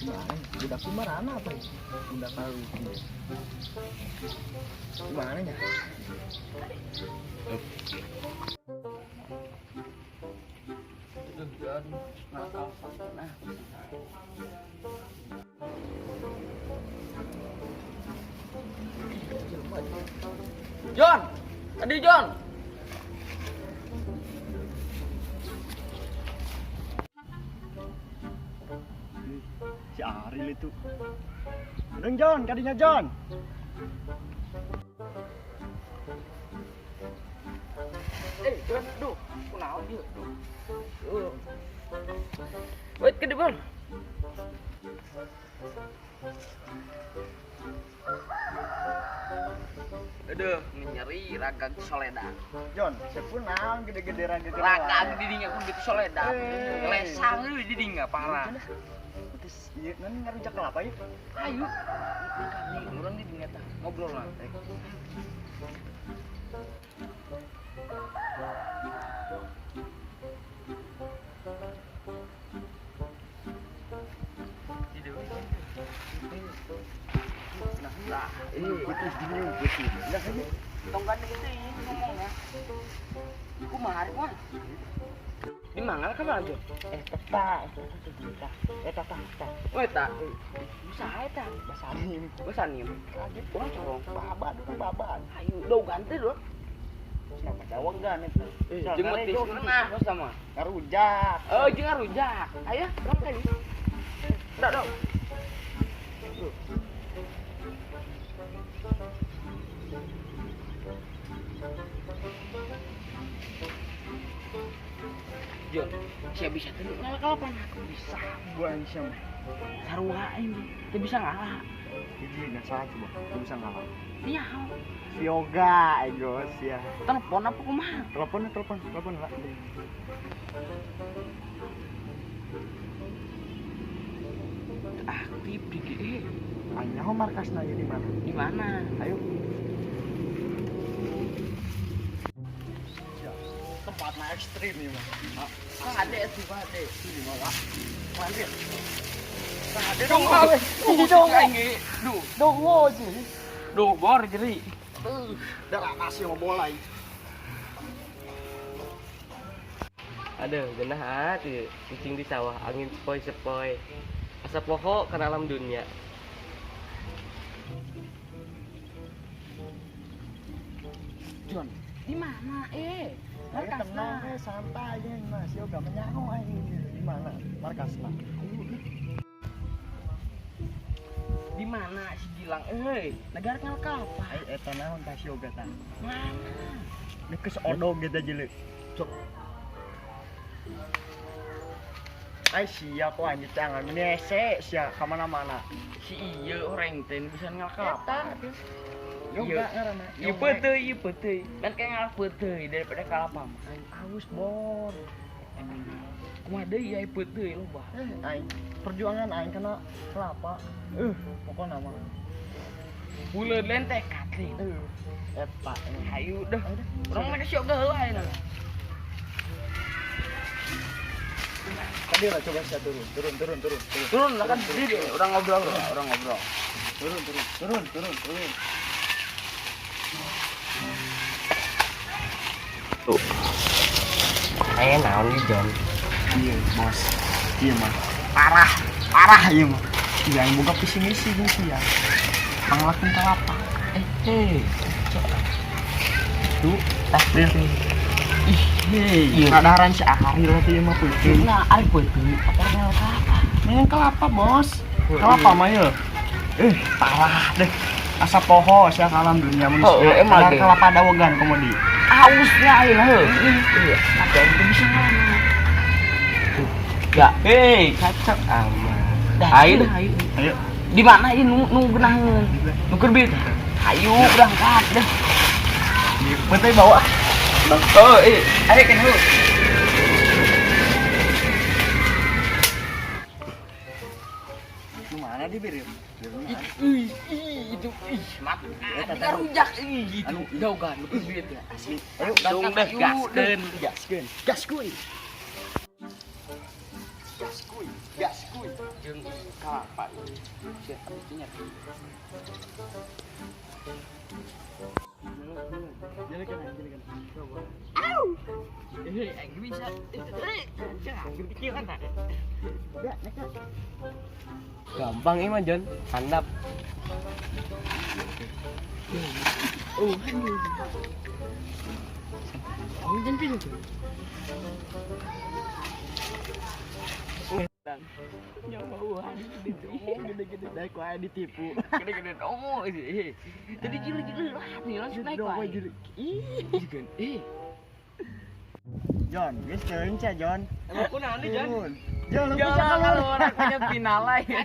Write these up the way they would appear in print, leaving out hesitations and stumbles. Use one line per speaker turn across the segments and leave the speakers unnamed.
Gimana? Budak di mana apa ya? Budak karuki. Gimana nya?
Aduh, ngakal nah. John, tadi John.
Si Aril itu. Deng John, kadinya John.
Eh, John, aduh, kunaon ieu, duh. Duh. Wait, ke depan. Aduh, nyeri ragag soledad.
John, sepun naon gede-gede raga gede.
Ragag didinya pun gitu soledad.
Eh.
Lesang euy didinya parah.
Terus ieu nan ngarujak kelapa yuk.
Ayo. Kali urang didinya tah ngobrol lah. Nah,
Ini putih gini putih. Enggak sih.
Tong gandeng itu ini ngomongnya. Kumaha rek mah? Di mana kan aja?
Eh, teta, eta eta tah.
Oh, eta. Bisa eta.
Basanim.
Basanim.
Kaget
Urang corong.
Baban, urang baban.
Ayo, dau ganti loh.
Siapa dawegan eta.
Jeung metis nah sama.
Ngarujak.
Oh, jeung ngarujak. Ayo, urang kali. Udah, dong. Jon, siapa bisa tuh ngalah kalapan aku bisa.
Buang siapa?
Sarua ini, teu bisa ngalah.
Hiji nah salah coba, teu bisa ngalah.
Iya.
Si Yoga, egos ya.
Telepon apa kumaha?
Telepon, telepon, telepon lah.
Aktif di GE.
Anyaho markasna ieu di mana?
Di mana?
Ayo. Tempatnya ekstrim nih mah.
Kade tuh kade.
Ini mah wah. Mandir. Kade
Dong,
Ini dong.
Duh,
Dong sih.
duh bor jeri.
Udah lah nasi mau bola ini.
Aduh, genah atuh kucing di sawah, angin sepoi-sepoi. Asa poho kana alam dunia.
John, di mana eh?
Ayo tenang, santai aja Mas. Yoga menyaho aing di mana markasna?
Di mana si Gilang euy? Negara kenal kelapa.
Ai eta naon tah si Yoga tah?
Mana?
Geus odog gitu aja leuh. Cok. Ai sia kok anjir tangan ini ese sia ka mana-mana.
Si iya orang teh bisa ngal kelapa.
Yoga ngaranna.
Ieu peuteuy, ieu peuteuy. Dan kayak ngal peuteuy daripada kalapa mah.
Aus bor.
Kumaha deui ai peuteuy loba.
Aing perjuangan aing kena kelapa. Pokokna mah.
Buleud lain tekad lain.
Eta.
Hayu dah.
Ayo dah.
Urang mah ka Yoga heula ayeuna.
Tadi lah coba saya turun, turun, turun, turun, turun.
Turun lah kan di dia, orang ngobrol, orang ngobrol.
Turun, turun, turun, turun, turun.
Tuh. Aya naon di John?
Iya, bos. Iya mah. Parah, parah iya mah. Iya, yang boga visi misi jeung sia. Panglakeun kalapa.
Eh,
Tuh,
tah
Bil.
Ih,
Iya. Kadaharan si Ariel tuh ieu mah peuting.
Nah, ari peuteui, apa ngal kelapa?
Main kelapa, bos. Kelapa mah ye. Parah deh. Asa poho sia ka alam dunia mun.
Oh, emang deh.
Kelapa dawegan komodi.
Ausnya ayeuna heuh. Iya, tapi aing teu bisa ngalah. Ya,
Hei, kacau amat.
dah,
Ayo
dah, ayo.
Ayo.
Di mana ieu nu nu geunaheun? Nu keur bit. Ayo berangkat dah.
Di peuteuy bawa.
Oh, eh, ayo kan heuh.
Nu mana di bir?
Ih, ih, itu ih, mat. Rujak ih gitu. Jauh kan, nu keur bit ya.
Asli. Ayo,
Dong deh, gaskeun.
Gaskeun. Gaskuy. Gaskuy, gaskuy.
Jeung kalapa ieu. Sia habis nyari.
Jalan kan, jalan kan. Coba.
Eh, aing bisa. Eh, jangan pikiran ah.
Ya, naik ya.
Gampang ieu mah, Jon. Handap.
Oh, aduh. Oh, jangan pilih tuh.
Nyamauan gitu.
Gede-gede dari kok ditipu.
Gede-gede dongo sih. Tadi jili-jili lah nih langsung naik
Dongo
wae.
jili. Ih.
Juga. Eh,
John, geus turun cia John.
Emang kunaon nih, Jon?
Turun. John, lu bisa
jangan
keluar.
orang punya final ya.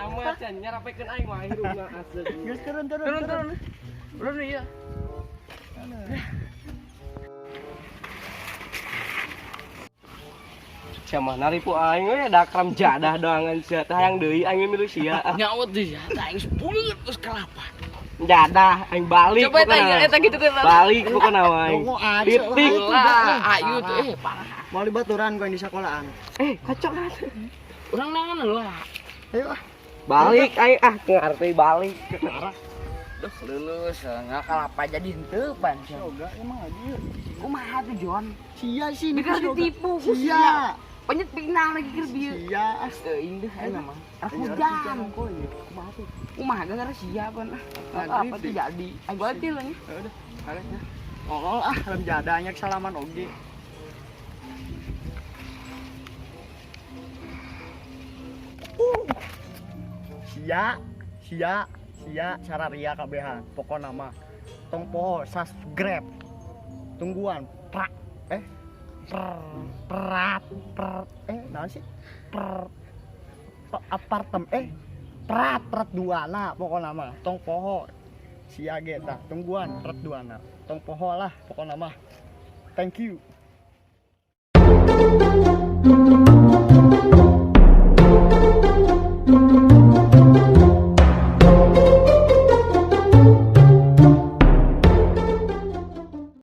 Amat jan nyarapekeun aing mah hirupna asli.
Geus turun turun.
Turun turun. Turun iya.
Sia mah naripu aing we dakram jadah doangan sia teh hayang deui aing milu sia.
Nyaut deh ya, aing 10 terus kelapa.
Jadah aing balik.
Coba
pokona.
eta eta gitu kan.
Balik pokona mah aing.
Dongo aja.
Titik.
Lah, ayu tuh eh parah.
Mau dibaturan gua yang di sekolahan.
Eh, kocok atuh.
Urang nangan lah.
Ayo ah.
Balik aing ah ngarti balik.
Duh, lulus nggak kalapa jadi henteu pan.
Yoga emang lagi yuk.
Kumaha tuh Jon?
Sia sih
Dikira ditipu ku
Sia.
sia. Penyet final lagi keur bieu.
Sia.
Teuing deh aing mah. Rek
Iya,
hujan.
Kumaha tuh?
Kumaha gara sia pan ah.
Maghrib
Apa tuh
deh.
jadi? Aing batil nya.
Ya udah, harusnya. Ngolol ah, dalam jadanya salaman oge. Sia, sia, sia, sararia kabehan. Pokona mah tong poho subscribe. Tungguan prak eh per perat per eh naon sih? Per apartem eh prat prat duana pokona mah tong poho sia ge tah tungguan prat duana tong poho lah pokona mah. Thank you.